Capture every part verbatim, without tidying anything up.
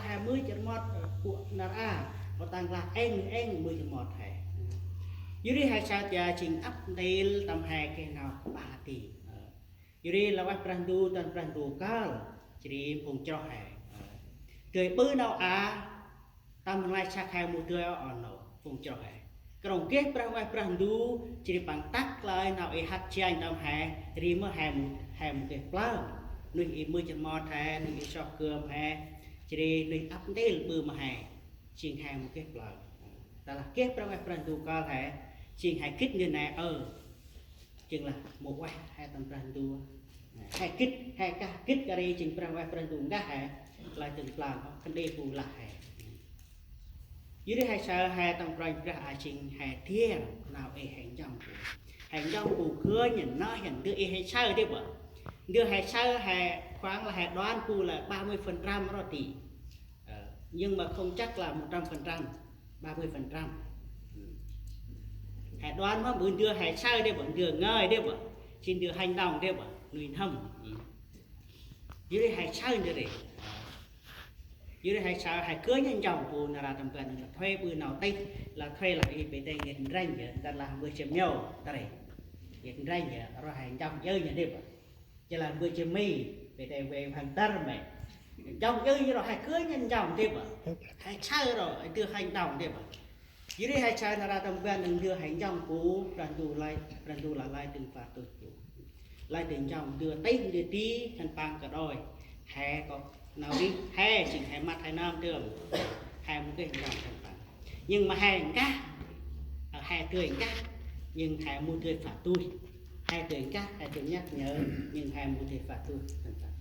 he mưch rmot, ơ, bu nar a, ƀă tăng lah êng êng mưch rmot he. Yor ri he saơ tia jêng ăp ntil tâm he geh nau ƀă ti. Ơ. Yor ri lah ueh Brah Ndu, tâm Brah Ndu kơl, jêh ri phung chroh he. Ơ. Dơi ƀư nau a, tâm nglay săk he mâu dơi ôh nô, phung chroh he. Knŏng geh Brah ueh Brah Ndu, jêh ri păng tăk lơi nau i hăt janh tâm he, ri mơ he mâu, he mâu geh plơ̆. Nuih i mưch rmot he, nuih i soh gơm he, jêh ri nuih ăp ntil ƀư ma he, jêng he mâu geh plơ̆. Tơlah geh Brah ueh Brah Ndu kơl he, jêng he gĭt ndơ nê ơ. Jêng lah mâu ueh he tâm Brah Ndu. He gĭt, he kah gĭt kơt ri jêng Brah ueh Brah Ndu nkah he, lơi dâng blang, khân đê bu lah he. Yor ri he saơ he tâm Kôranh Brah a jêng he thiêng nau i he njŏng bu. He njŏng bu gơnh, nơh, ndơ i he saơ dê ƀă. Ndơ he saơ he khoảng là he đoán bu là ba mươi phần trăm ro ti. Ơ, nhưng mà không chắc là một trăm phần trăm, ba mươi phần trăm. He đoán mâm ƀư ndơ he saơ dê ƀă, ndơ ngơi dê ƀă, jêng ndơ hành động dê ƀă, nuih n'hâm. Yor ri he saơ ndơ ri. Yor ri he saơ he gơnh he njŏng bu nar a tâm ban nâng lah thuê ƀư nau tih, lah thuê lah i bê tê ngêt ndrănh yơ, ntơm lah mưch jêh mâu, ta ri. Ngêt ndrănh yơ, ro he njŏng yơ nhơ dê ƀă. Jêh lah mưch jêh mi, bê tê wê hăn târ mê. Njŏng yơ nhơ ro he gơnh he njŏng dê ƀă. He saơ ro, ndơ he njŏng dê ƀă. Yor ri he saơ nar a tâm ban nâng ndơ he njŏng bu, Brah Ndu lơi, Brah Ndu lah lơi dâng pha tuch bu. Lơi dâng njŏng ndơ tih ndơ ti khân păng kơt ôi. He kŏ nau ri, he jêng he măt he nơm dơm. He mâu geh njŏng khân păng. Nhưng mà he nkah, ơ, he dơi nkah, nhưng he mâu dơi pha tuch. He dơi nkah, he dơi nhắc nhở, nhưng he mâu dơi pha tuch khân păng.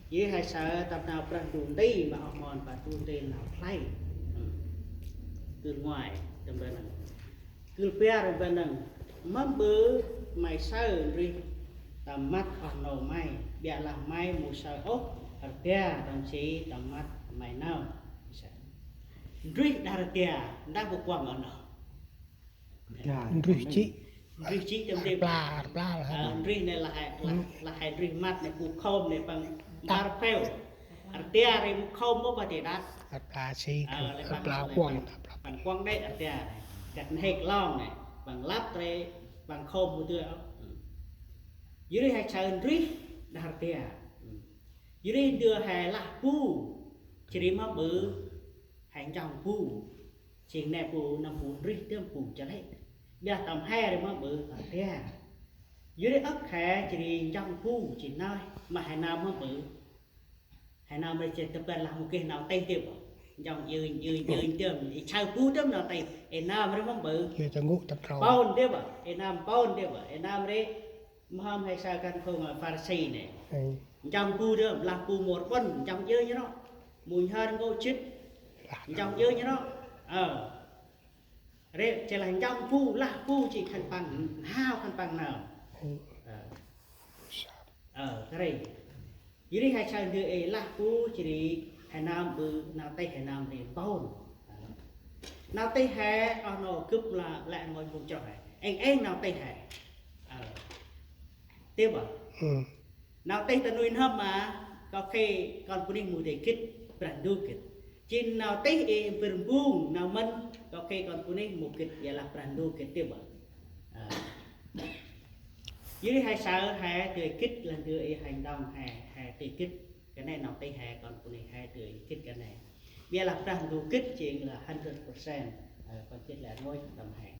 Yor he saơ tâm nau Brah Ndu nti ma oh mon pă tu nti nau khlay. Gưl ngoai, tâm ban nâng. Gưl bar tâm ban nâng. Mâm ƀư may saơ ndrih tâm măt oh nô may, ƀiălah may mâu saơ ôh rdia tâm si tâm măt may nơm. Ndrih đah rdia, ndah bu kuŏng oh nô. Ndrih jê̆. Ndrih jê̆ tâm ndrih. Rpla, rpla lah. Ơ, ndrih nê lah he, lah, lah he ndrih măt nê bu khôm nê păng bar pheo. Rdia ri bu khôm mâu pă ti đăt. Rpla si, ơ, lĕ păng, rpla lĕ kuŏng, păng, păng kuŏng đê̆ rdia. Gât n'hêk long nê, păng lăp ri, păng khôm mâu dơi ôh. Yor ri he saơ ndrih đah rdia. Yor ri ndơ he lah bu, jêh ri mâm ƀư he njŏng bu. Jêng nê bu nâm bu ndrih dơm bu chalĕ. Ƀiălah tâm he ri mâm ƀư rdia. Yor ri âk he jêh ri njŏng bu jêng nơh ma he nơm mâm ƀư. He nơm ri jêh tâm ban lah mâu geh nau tih dê ƀă. Njŏng ưn, ưn, ưn dơm, i saơ bu dơm nau tih. Ê nơm ri mâm ƀư. Yor ta ngŭ tâm trâu. Pôn dê ƀă, ê nơm pôn dê ƀă, ê nơm ri. Mhâm he saơ kăn khŏng Pharisi nê. Ê. Njŏng bu dơm, lah bu mor ƀon, njŏng ưn ro. Mui nhhơr ngô jêt. Lah. Njŏng ưn ro. Ơ. Ri, jêh lah njŏng bu, lah bu jêh khân păng, hao khân păng nơm. Ơ. Ơ, kơt ri. Yor ri he saơ ndơ ê lah bu jêh ri, he nơm ƀư, nau tih he nơm ri pôn. Ơ. Nau tih he, oh nô gâp lah, lĕ ngôi phung chroh he. Êng êng nau tih he. Ơ. Dê ƀă. Nau tih ta nuih n'hâm ma, có khi kon bunuyh mâu dơi gĭt, Brah Ndu gĭt. Jêng nau tih ê mbơr mbung, nau mĭn, có khi kon bunuyh mâu gĭt, ƀiălah Brah Ndu gĭt dê ƀă. Ơ. Yor ri he saơ he dơi gĭt lah ndơ ê hành động he, he dơi gĭt. Kơt nê nau tih he kon bunuyh he dơi gĭt kơt nê. Ƀiălah Brah Ndu gĭt jêng lah hundred percent. Ơ, kon gĭt lĕ ngôi tâm he.